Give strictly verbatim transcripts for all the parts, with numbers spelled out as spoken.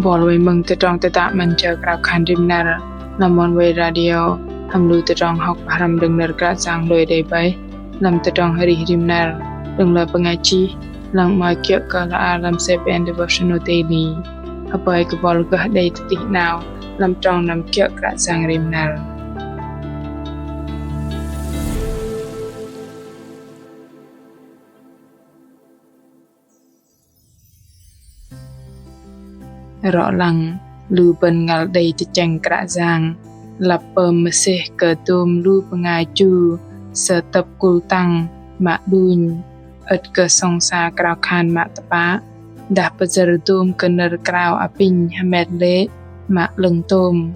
Bol wei mơ̆ng tơdrong tơdă 'Măn Jơ Krao Khan Rim Năr lăm Oneway Radio hăm lu tơdrong hŏk pơhrăm đơ̆ng nơ̆r Kră Yang lui đei bơih lăm tơdrong arih rim năr đơ̆ng lơ bơngai chih lăng 'mơ̆i kiơ̆ kơ hla ar lăm CBN Devotional Daily. Hơpơi kơ bol gơh đei tơtih 'nao lăm trong năm kiơ̆ Kră Yang rim năr. Rŏ lăng lu bơ̆n ngăl đei tơchĕng Kră Yang lăp pơm mơsêh kơ dôm lu bơngai Ju sơtơ̆p kul tăng mă đunh, ơ̆t kơ sŏng sa krao khan mă tơpă, dah pơyơ̆r dôm kơ nơ̆r krao apinh hơmet lê̆ mă 'lơ̆ng tôm.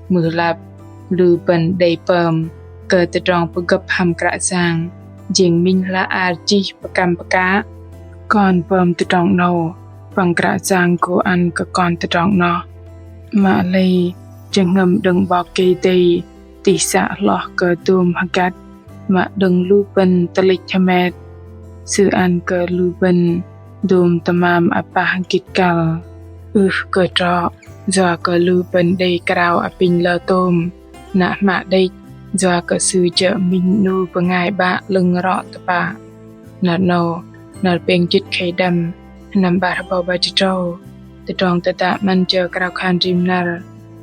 Mưh lăp lu bơ̆n đei pơm kơ tơdrong pơgơ̆p hăm Kră Yang jing minh hla ar chih pơkăm pơkă. Kon pơm tơdrong 'nâu păng Kră Yang gô ăn kơ kon tơdrong 'noh. Mă lei jơhngơ̆m đơ̆ng 'Bok Kei-Dei tih să hloh kơ dôm hơgăt mă đơ̆ng lu bơ̆n tơlĕch hơmet. Sư ăn kơ lu bơ̆n dôm tơmam apah gĭt kăl. Ưh kơ trŏ yua kơ lu bơ̆n đei krao apinh lơ tôm, na hmă đĕch yua kơ sư jơ̆ minh 'nu bơngai 'Bă 'lơ̆ng rŏ tơpă. Năr 'nâu, năr pêng jĭt khei đăm, sơnăm 'bar hơbâu 'bar jĭt tơdrâu. Tơdrong tơdă 'Măn Jơ Krao Khan Rim Năr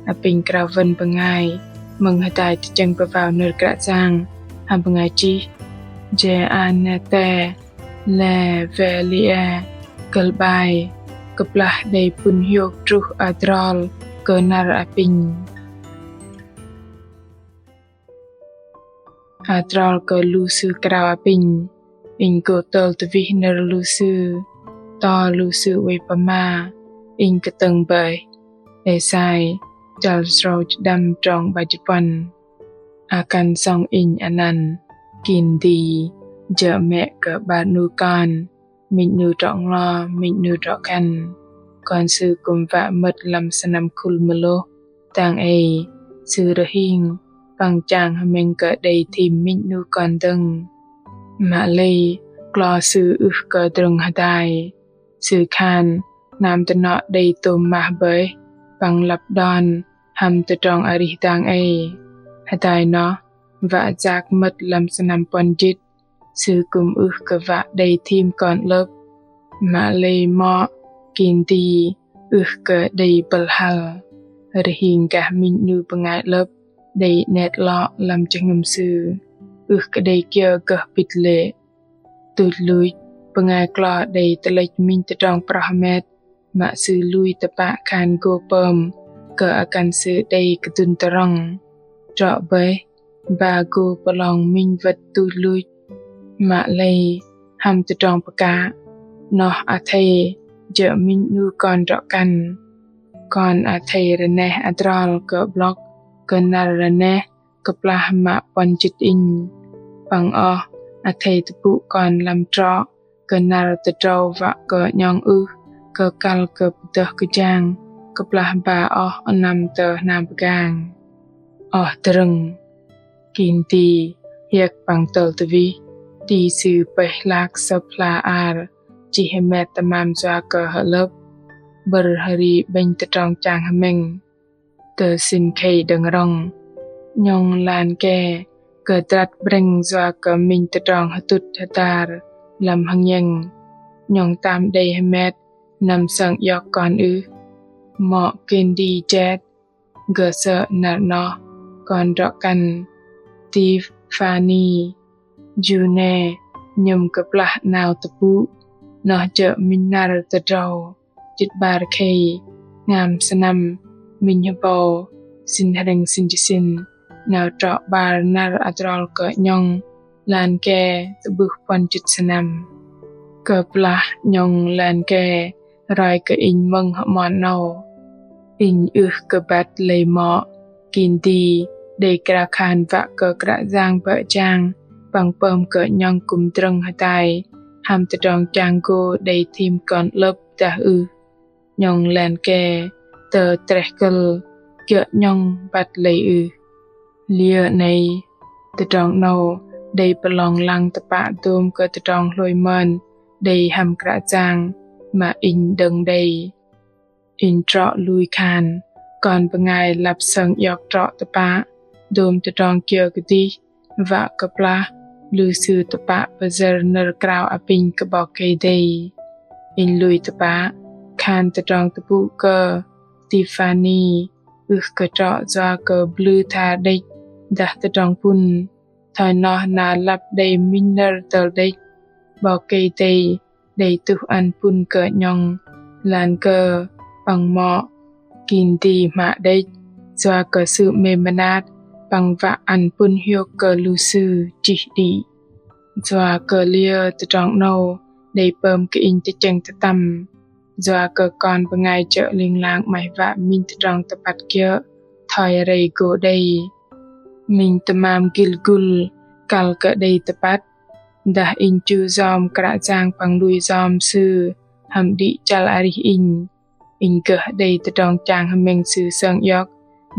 apinh krao wơ̆n bơngai mơ̆ng hơdai tơchĕng pơwao nơ̆r Kră Yang hăm bơngai chih Jeanette Leveille, kơ̆l 'bai: Kơplah đei pŭn hiôk truh adrol kơ năr apinh. Adrol kơ lu sư krao apinh, inh gô tơl tơwih nơ̆r lu sư, to lu sư oei pơma, inh kơtơ̆ng bơih. Êsai chăl sơrâu jĭt đăm trong 'bar jĭt puăn. Akăn sŏng inh anăn Kindi, jơ̆ mĕ kơ 'bar 'nu kon, minh 'nu trŏ nglo, minh 'nu trŏ kăn. Kon sư kư̆m wă mơ̆t lăm sơnăm khul mơlôh. Dang ei sư rơhing păng chang hơmĕng kơ đei thim minh 'nu kon dơ̆ng. Mă lei klo sư ưh kơ drơ̆ng hơdai. Sư khan hnam dơnŏ đei tôm mah bơih păng lăp đon hăm tơdrong arih dang ei. Hơdai noh wă yak mơ̆t lăm sơnăm puăn jĭt, sư kư̆m ưh kơ wă đei thim kon 'lơ̆p. Mă lei mŏ Kindi ưh kơ đei bơ̆l hăl. Rơhing gah minh 'nu bơngai 'lơ̆p đei 'net 'lŏ lăm jơhngơ̆m sư, ưh kơ đei kiơ gơh bĭt lê̆. Tuch luch bơngai klo đei tơlĕch minh tơdrong proh hơmet, mă sư lui tơpă khan gô pơm kơ akăn sư đei kơdŭn tơrŏng. Trŏ bơih ba gô pơlong minh wơ̆t tuch luch. Mă lei hăm tơdrong pơkă, noh athei jơ̆ minh 'nu kon drŏ kăn. Kon athei rơneh adrol kơ 'blŏk kơ năr rơneh kơplah mă puăn jĭt inh. Păng oh athei tơpŭ kon lăm trŏ kơ năr tơdrâu wă kơ 'nhŏng ưh kơ kăl kơ pơdơh kơjang kơplah ba oh năm tơ hnam pơgang. Oh tơrơ̆ng, Kindi hiơ̆k păng tơl tơwih, ti sư pơih hlak sơ̆p hla ar chih hơmet tơmam yua kơ hơ'lơ̆p. Bơ̆r hơri 'bĕnh tơdrong chang hơmĕng. Tơ sĭn khei đơ̆ng rŏng, 'nhŏng lan ke kơdrăt 'brĕng yua kơ minh tơdrong hơtŭt hơdar lăm hơngiĕng. 'Nhŏng tam đei hơmet năm sơng iŏk kon ưh. Mŏ Kindi jet, gơh sơ̆ năr 'noh kon drŏ kăn Tiffany June nhơ̆m kơplah 'nao tơpŭ, noh jơ̆ minh năr tơdrâu jĭt 'bar khei, hngam sơnăm, minh hơbâu sĭn hrĕng sĭn jơsĭn, 'nao trŏ 'bar năr adrol kơ 'nhŏng lan ke tơ'bưh puăn jĭt sơnăm. Kơplah 'nhŏng lan ke roi kơ inh mơ̆ng hơmon 'nâu, inh ưh kơ băt lei mŏ Kindi đei krao khan wă kơ Kră Yang bơ̆ jang păng pơm kơ 'nhŏng kư̆m drơ̆ng hơdai hăm tơdrong chang gô đei thim kon 'lơ̆p dah ưh. 'Nhŏng lan ke tơ treh kơ̆l kiơ̆ 'nhŏng băt lei ưh. Liơ 'nâu tơdrong 'nâu đei pơlong lăng tơpă dôm kơ tơdrong hlôi mơn đei hăm Kră Yang mă inh đơ̆ng đei. Inh trŏ lui khan kon bơngai lăp sơng iŏk trŏ tơpă dôm tơdrong kiơ kơdih wă kơplah lu sư tơpă pơyơ̆r nơ̆r krao apinh kơ 'Bok Kei-Dei. Inh lui tơpă khan tơdrong tơpŭ kơ Tiffany ưh kơ trŏ yua kơ blŭ tha đĕch dah tơdrong pŭn. Thoi noh na lăp đei minh nơ̆r tơl đĕch, 'Bok Kei-Dei đei tuh ăn pŭn kơ 'nhŏng, lan kơ păng mŏ Cindy hmă đĕch yua kơ sư 'mêm mơnat păng wă ăn pŭn hiôk kơ lu sư chih đĭ. Yua kơ liơ tơdrong 'nâu đei pơm kơ inh tơchĕng tơtăm? Yua kơ kon bơngai jơ̆ ling lang 'maih wă minh tơdrong tơpăt kiơ̆ thoi rei gô đei. Minh tơmam gil gŭl kăl kơ đei tơpăt. Dah inh chu yom Kră Yang păng lui yom Sư hăm đĭ chăl arih inh, inh gơh đei tơdrong chang hơmĕng Sư sơng iŏk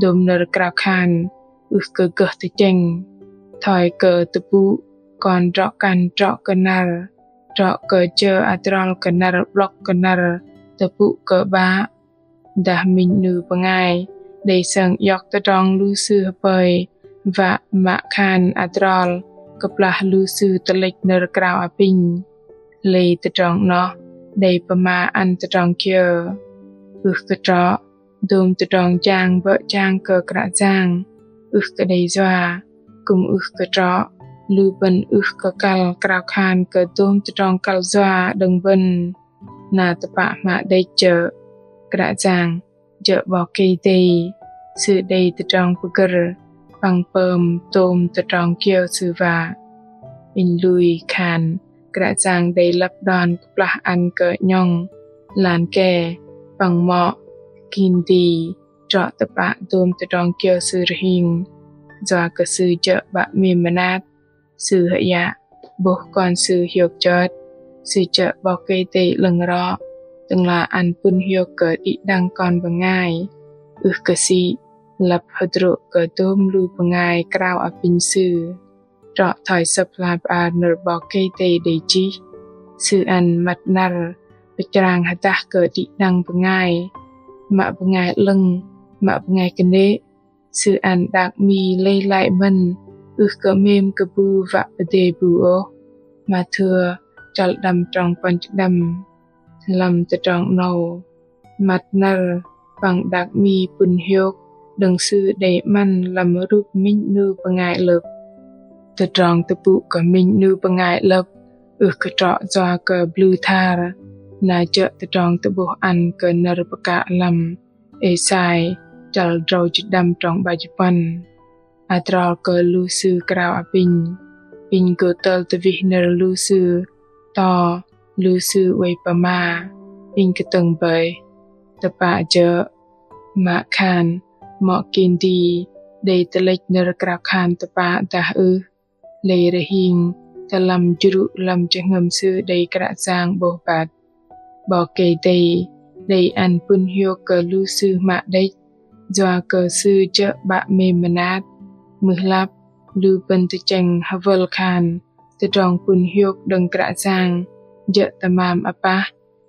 dôm nơ̆r krao khan ưh kơ gơh tơchĕng. Thoi kơ tơpŭ kon drŏ kăn trŏ kơ năr, trŏ kơ jơ adrol kơ năr 'blŏk kơ năr tơpŭ kơ 'Bă. Dah minh 'nu bơngai đei sơng iŏk tơdrong lu sư hơpơi wă mă khan adrol kơplah lu sư tơlĕch nơ̆r krao apinh, lei tơdrong 'noh đei pơma ăn tơdrong kiơ? Ưh kơ trŏ dôm tơdrong jang bơ̆ jang kơ Kră Yang ưh kơ đei yua, kư̆m ưh kơ trŏ lu bơ̆n ưh kơ kăl krao khan kơ dôm tơdrong kăl yua đơ̆ng bơ̆n. Na tơpă hmă đĕch jơ̆ Kră Yang jơ̆ 'Bok Kei-Dei, Sư đei tơdrong pơgơ̆r păng pơm tôm tơdrong kiơ Sư wă. Inh lui khan Kră Yang đei lăp đon kơplah ăn kơ 'nhŏng, lan kơ păng mŏ Cindy trŏ tơpă dôm tơdrong kiơ sư rơhing. Yua kơ sư jơ̆ 'Bă 'mêm mơnat, Sư hơyă 'bôh kon sư hiôk chơt. Sư jơ̆ 'Bok Kei-Dei 'lơ̆ng rŏ, Tơ'ngla ăn pŭn hiôk kơ đĭ đăng kon bơngai, ưh kơ sĭ lăp hơdrô̆ kơ dôm lu bơngai krao apinh Sư. Trŏ thoi Sơ̆p hla bơar nơ̆r 'Bok Kei-Dei đei chih, Sư ăn măt năr pơchrang hơdah kơ đĭ đăng bơngai, mă bơngai 'lơ̆ng, mă bơngai kơnê̆. Sư ăn đak 'mi lei lai mơ̆n, ưh kơ 'mêm kơ bu wă pơdê bu ôh. Mathêu chăl đăm trong pơ̆n chơđăm. Lăm tơdrong 'nâu, măt năr păng đak 'mi pŭn hiôk đơ̆ng Sư đei 'măn lăm rup minh 'nu bơngai 'lơ̆p. Tơdrong tơpŭ kơ minh 'nu bơngai 'lơ̆p ưh kơ trŏ yua kơ blŭ thar, na jơ̆ tơdrong tơ'bôh ăn kơ nơ̆r pơkă lăm Êsai chăl drâu jĭt đăm trong 'bar jĭt puăn. Adrol kơ lu sư krao apinh, inh gô tơl tơwih nơ̆r lu sư, to lu sư oei pơma, inh kơtơ̆ng bơih. Tơpă jơ̆, mă khan mŏ Cindy đei tơlĕch nơ̆r krao khan tơpă dah ưh, lei rơhing tơ lăm jrŭ lăm jơhngơ̆m sư đei Kră Yang 'bôh băt. 'Bok Kei-Dei đei ăn pŭn hiôk kơ lu sư hmă đĕch, yua kơ Sư jơ̆ 'Bă 'mêm mơnat. Mưh lăp lu bơ̆n tơchĕng hơwơl khan tơdrong pŭn hiôk đơ̆ng Kră Yang jơ̆ tơmam apah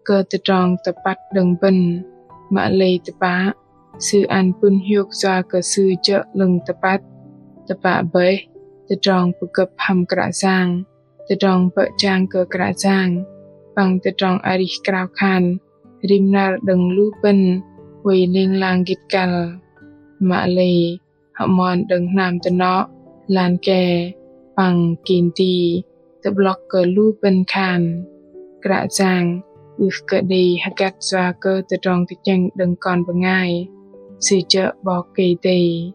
kơ tơdrong tơpăt đơ̆ng bơ̆n. Mă lei tơpă, Sư ăn pŭn hiôk yua kơ Sư jơ̆ 'lơ̆ng tơpăt. Tơpă bơih, tơdrong pơgơ̆p hăm Kră Yang, tơdrong bơ̆ jang kơ Kră Yang, păng tơdrong arih krao khan rim năr đơ̆ng lu bơ̆n oei ling lang gĭt kăl. Mă lei hơmon đơ̆ng hnam tơnŏ, lan kơ păng Cindy tơ'blŏk kơ lu bơ̆n khan Kră Yang ưh kơ đei hơgăt yua kơ tơdrong tơchĕng đơ̆ng kon bơngai, Sư jơ̆ 'Bok Kei-Dei.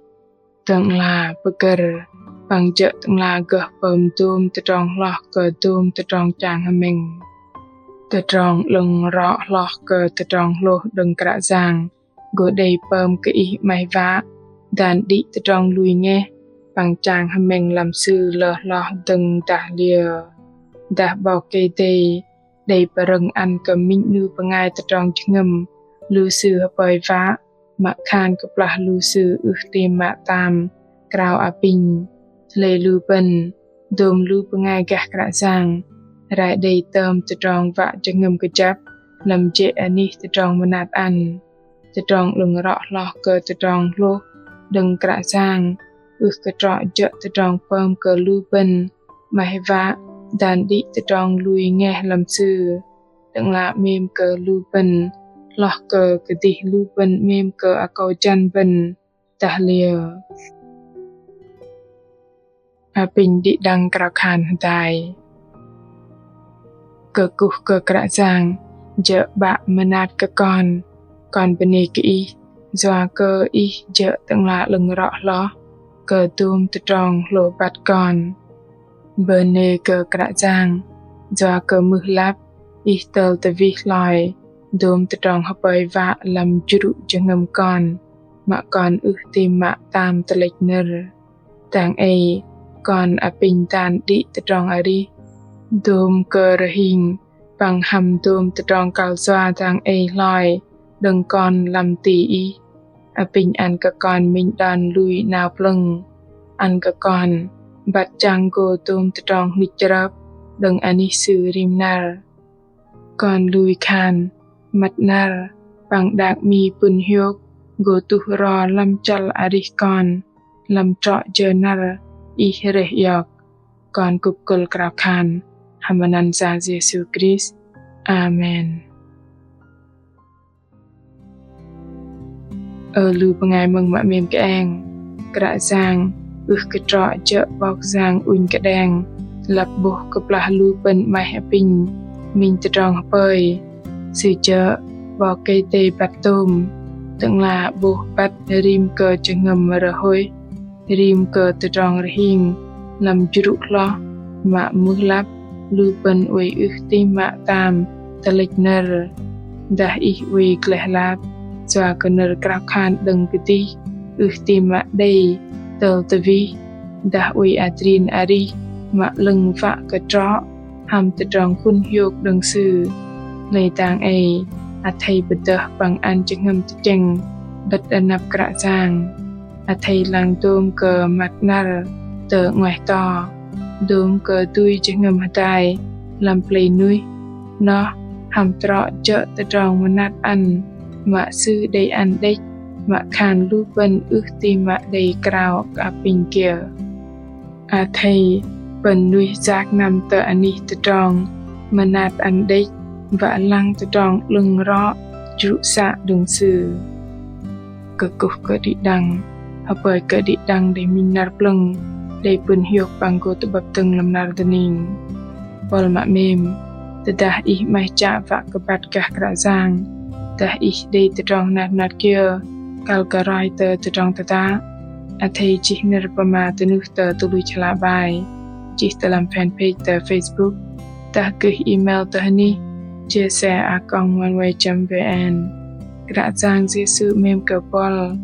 Tơ'ngla pơgơ̆r păng jơ̆ Tơ'ngla gơh pơm dôm tơdrong hloh kơ dôm tơdrong chang hơmĕng. Tơdrong 'lơ̆ng rŏ hloh kơ tơdrong hlôh đơ̆ng Kră Yang gô đei pơm kơ ih 'maih wă dan đĭ tơdrong lui ngeh păng chang hơmĕng lăm Sư lơ hloh dơ̆ng dah liơ. Dah 'Bok Kei-Dei đei pơrơ̆ng ăn kơ minh 'nu bơngai tơdrong jơhngơ̆m lu sư hơpơi wă, mă khan kơplah lu sư ưh tam mă tam krao apinh. Lei lu bơ̆n dôm lu bơngai gah Kră Yang rai đei tơm tơdrong wă jơhngơ̆m kơjăp lăm jê̆ anih tơdrong mơnat ăn. tơdrong 'lơ̆ng rŏ hloh kơ tơdrong hlôh đơ̆ng Kră Yang, ưh kơ trŏ jơ̆ tơdrong pơm kơ lu bơ̆n 'maih wă dan đĭ tơdrong lui ngeh lăm Sư, Tơ'ngla 'mêm kơ lu bơ̆n, hloh kơ kơdih lu bơ̆n 'mêm kơ akâu jăn bơ̆n. Dah liơ apinh đĭ đăng krao khan hơdai. Kơkuh kơ Kră Yang, jơ̆ 'Bă mơnat kơ kon, kon bơnê kơ Ih, yua kơ Ih jơ̆ Tơ'ngla 'lơ̆ng rŏ hloh kơ dôm tơdrong hlôh băt kon. Bơnê kơ Kră Yang, yua kơ mưh lăp Ih tơl tơwih hloi dôm tơdrong hơpơi wă lăm jrŭ jơhngơ̆m kon, mă kon ưh ti mă tam tơlĕch nơ̆r. Dang ei kon apinh dan đĭ tơdrong arih, dôm kơ rơhing păng hăm dôm tơdrong kăl yua dang ei hloi đơ̆ng kon lăm ti Ih. Apinh ăn kơ kon minh đon lui 'nao plơ̆ng, ăn kơ kon băt jang gô dôm tơdrong hlĭch chrơp đơ̆ng anih Sư rim năr. Kon lui khan măt năr păng đak 'mi pŭn hiôk gô tuh ro lăm chăl arih kon, lăm trŏ jơ năr Ih rơih iŏk. Kon kŭp kơ̆l krao khan hăm anăn Yang Yêsu Krist. Amen. Ơ lu bơngai mơ̆ng mă 'mêm kơeng, Kră Yang ưh kơ trŏ jơ̆ 'Bok Yang ŭnh kơđeng, lăp 'bôh kơplah lu bơ̆n 'maih apinh minh tơdrong hơpơi. Sư jơ̆ 'Bok Kei-Dei băt tôm, Tơ'ngla 'bôh băt rim kơ jơhngơ̆m rơhôih, rim kơ tơdrong rơhing lăm jrŭ hloh, mă mưh lăp lu bơ̆n oei ưh ti mă tam tơlĕch nơ̆r. Dah ih oei gleh lap yua kơ nơ̆r krao khan đơ̆ng kơdih ưh ti mă đei tơl tơwih, dah oei adrin arih mă 'lơ̆ng wă kơ trŏ hăm tơdrong hun hiôk đơ̆ng Sư. Lei dang ei, athei pơdơh păng ăn jơhngơ̆m tơchĕng 'bơ̆t anăp Kră Yang. Athei lăng dôm kơ măt năr tơ 'nguaih to, dôm kơ dui jơhngơ̆m hơdai lăm plei nuih, noh hăm trŏ jơ̆ tơdrong mơnat ăn mă Sư đei ăn đĕch, mă khan lu bơ̆n ưh ti mă đei krao kơ apinh kiơ. Athei pơ̆n nuih yak năm tơ anih tơdrong mơnat ăn đĕch, wă lăng tơdrong 'lơ̆ng rŏ jrŭ să đơ̆ng Sư. Kơkuh kơ đĭ đăng, hơpơi kơ đĭ đăng đei minh năr plơ̆ng, đei pŭn hiôk păng gô tơ'bơ̆p dơ̆ng lăm năr dơning. Buăl mă 'mêm, tơdah ih 'maih chă wă kơ băt gah Kră Yang, dah ih đei tơdrong mơnat mơnat kiơ kăl kơ roi tơ tơdrong tơdă, athei chih nơ̆r pơma tơnuh tơ tơluch hla bơar, chih tơ lăm fanpage tơ Facebook, dah gơh email tơ hơnih J C a còng oneway chấm V N. Kră Yang Yêsu 'mêm kơ buăl,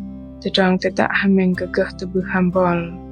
tơdrong tơdă hơmĕng kơ gơh tơ'bưh hăm buăl.